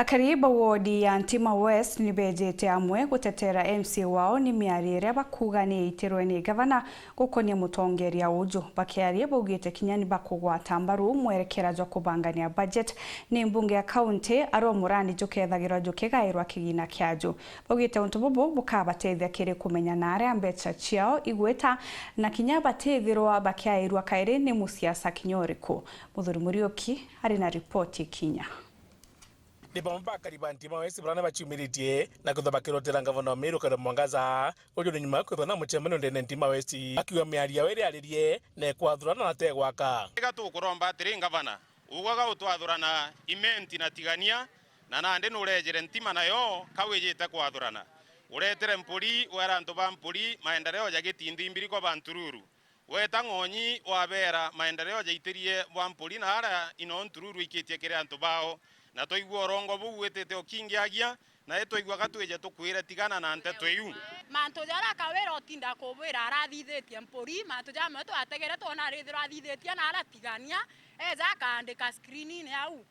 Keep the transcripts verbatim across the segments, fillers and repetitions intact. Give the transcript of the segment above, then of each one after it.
Akari ba wodi ya Ntima West ni bejete amwe gutetera M C A wao ni miario iria bakuuga ni yaitirwe ni gavana gukonia mutongeria uju. Bakiaria baugite kinya ni bakugwata mbaru mwerekera jwa kubangania budget ni mbunge ya kaunti, ario murandi jukethagirwa jukigairwa kigina kiaju. Baugite untu bubu bukabatethia kiri kumenya naria mbeca ciao igwita na kinya batithirwa bakiairwa kairi ni musiasa kinya uriku. Muthuri Muriuki ari na ripoti ikinya. Ni bamwe ba akari ba Ntima West baria ni baciumiritie na kwithwa bakirotera ngavana wa Meru Kawira Mwangaza, uju ni nyuma ya kwithwa na mucemanio ndene Ntima West, akiuga miario yao iriaririe na ikwathurana na tegwaka. Iga tukuromba atiri, ngavana, ugwaga utwathurana Imenti na Tigania, na nandi nurejire Ntima nayo ka wijite kwathurana. Uretere Mpuri, wera antu ba Mpuri maendeleo ja gitindi mbiri kwa ba Ntururu. Weta Ng'onyi wabera maendeleo jaitirie bwa Mpuri na aria ino Ntururu ikitie kiri antu bao, na twaigua urongo buu witite ukingiagia, na itwaigua gatwije tukwire tigana na nteto iu. Mantu jaria Kawira utinda kubwira arathithitie Mpuri, mantu jamwe twategere twona arithirwa athithitie na aratigania, eja akaandika screenine au.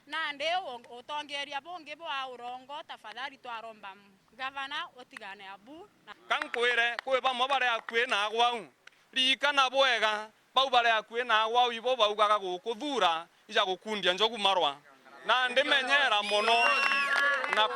Nandi u-, utongeria bungi bwa urongo, tafadhali twaromba gavana utigane abu. Ka nkwire, kwi bamwe bari akui na agwau. Ririkana bwega, bau bari akui na agwau ibo baugaga gukuthuura ija gukundia njogu marwa. Na ndimenyera mono, na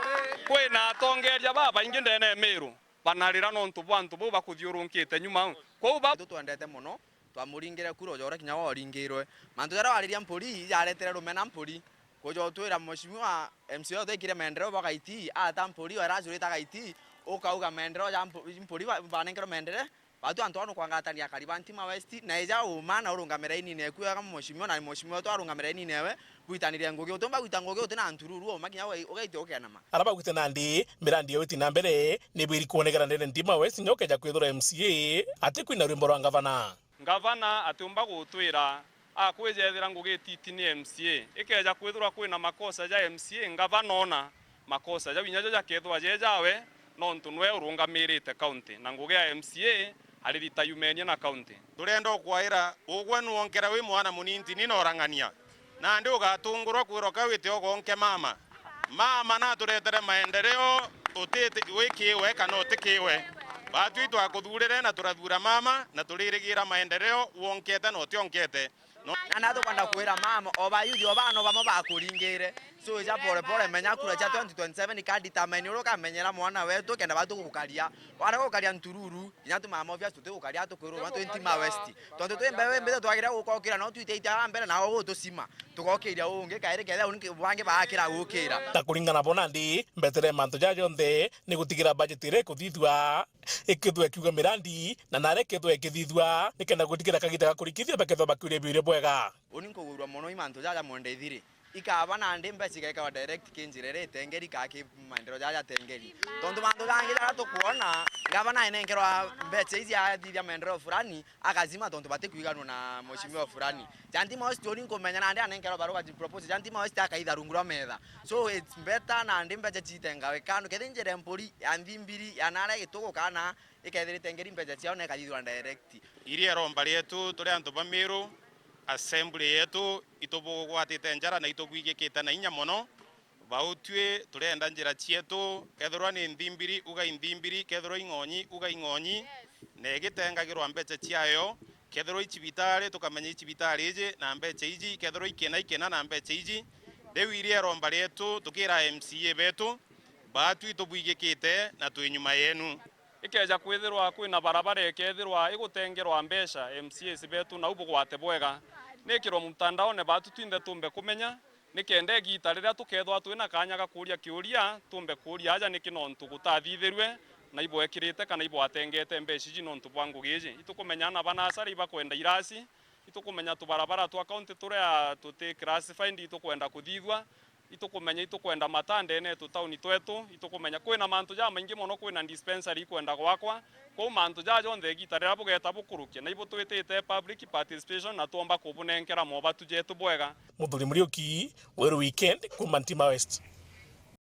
kwina atongeria babaingi ndene ya Miru banarira nontu bwa antu bau bakuthiurunkite nyuma. Kwou ba- Tutwendete mono, twamuringire kura ujora kinya woringirwe. Mantu jaria wariria Mpuri jaretere rumena Mpuri. Kuja utwira mheshimiwa M C A utekire maendeleo bwa Gaiti, ata Mpuri wera acurite Gaiti, ukauga maendeleo ja Mpu-, Mpuri ba-, banenkerwe maendeleo. Batu antu anu kwangatania akari ba Ntima West, na ija uma na urungamire inine eku wega mheshimiwa, na mheshimiwa wetu arungamire inine ewe, gwitaniria ngugi. Utumba gwita ngugi uti na ntururu, uma kinya ugai-, ugaitia ukenama. Ara bagwite nandi, mirandi yao iti na mbere, ni bwiri kwonekera ndene Ntima West, nyo keja kwithirwa M C A atikwina rwimbo rwa ngavana. Ngavana atiumba gutwira akwijethira ngugi ititi ni M C A. Ikeja kwithirwa kwina makosa ja M C A, ngavana ona makosa jau inya jo jakethirwa je jawe, nontu nwe urungamirite kaunti, na ngugi ya M C A aririta yumenie na kaunti. Turenda ukwaira ugwe nwonkera wi mwana munini, ni norang'ania. Nandi ugatungurwa kwirwa ka wite ugonke mama. Mama naturetere maendeleo, utiti wikiwe kana utikiwe. Batwi twakuthuurire na turathura mama, na turirigira maendeleo wonkete na utionkete. No. Na natukwenda kwira mama, o bayuthi o bano bamo bakuringire. So ija pole pole, menya kura cia twenty twenty-seven ikadetermine uria ukamenyera mwana wetu, kenda batu gukaria. Wara gukaria ntururu, Kinya tu mama obvious tutigukaria tukwirwa twi Ntima West. Tontu twi mbeu imbithe twagire gukokira no twitite ara mbere na ugutucima. Tugokiria ungi kairi kethe ungi bangi baakira gukira. Na kuringana bo nandi, mbetere mantu jaja jonthe ni gutigira budget iria ikuthithua ikithwa ikiuga mirandi, na naria ikithwa ikithithua, nikenda gutigira kagita ga kurikithia bakethwa bakiuria biuria bwega. Uni nkugurwa mono i mantu jaja mwende ithiri. Ikaba nandi mbeca igekagwa direct ki njira iria itengeri ka ki maendeleo jaja jatengeri. Tontu mantu jangi jaria tukwona, ngavana enenkerwa mbeca iji athithia maendeleo fulani, akazima tontu batikwiganua na mheshimiwa fulani. Ja Ntima West uni nkumenya nandi anenkerwa barua ji propose, ja Ntima West akaitha rungu rwa metha. So it's better nandi mbeca citengawe kando. Kethi njira Mpuri ya Nthimbiri ya naria Gitugu kana ikethira itengeri mbeca ciao na ikathithirwa direct. Iria iromba rietu turi antu ba Miru, assembly yetu itubugwatite njara na itubwigikite na inya mono. Bau twi turenda njira cietu, kethirwa ni Nthimbiri, uga i Nthimbiri, kethirwa i Ng'onyi, uga i Ng'onyi, na igitengagirwa mbeca ciayo, kethirwa i cibitari, tukamenya i cibitari iji na mbeca iji, kethirwa i kina, i kina na mbeca iji. Riu iria iromba rietu, tukira M C A betu, batu itubwigikite na twi nyuma yenu. Ikeja kwithirwa kwina barabara ikethirwa igutengerwa mbeca, M C As betu nau bugwate bwega. Ni ikirwe mutandaone batu twinthe tumbe kumenya, nikenda igiita riria tukethwa twina kaanya ga kuuria kiuria, tumbe kuuria aja niki nontu gutathithirue, na ibwekirite kana ibwatengete mbeca iji nontu bwa ngugi iji. Itukumenya ana ba nasari ibakwenda irasi, itukumenya tubarabara twa kaunti turia tuti classified itukwenda kuthithua, itukumenya itukwenda mata ndene ya tutauni twetu, itukumenya kwina mantu jamaingi mono, kwina dispensary ikwenda gwakwa. Kwou mantu jaa jonthe igiita riria bugeta bukurukia, na ibutwitite public participation na twomba kubunenkera mobatu jetu bwega. Muthuri Muriuki, Weru Weekend, kuuma Ntima West.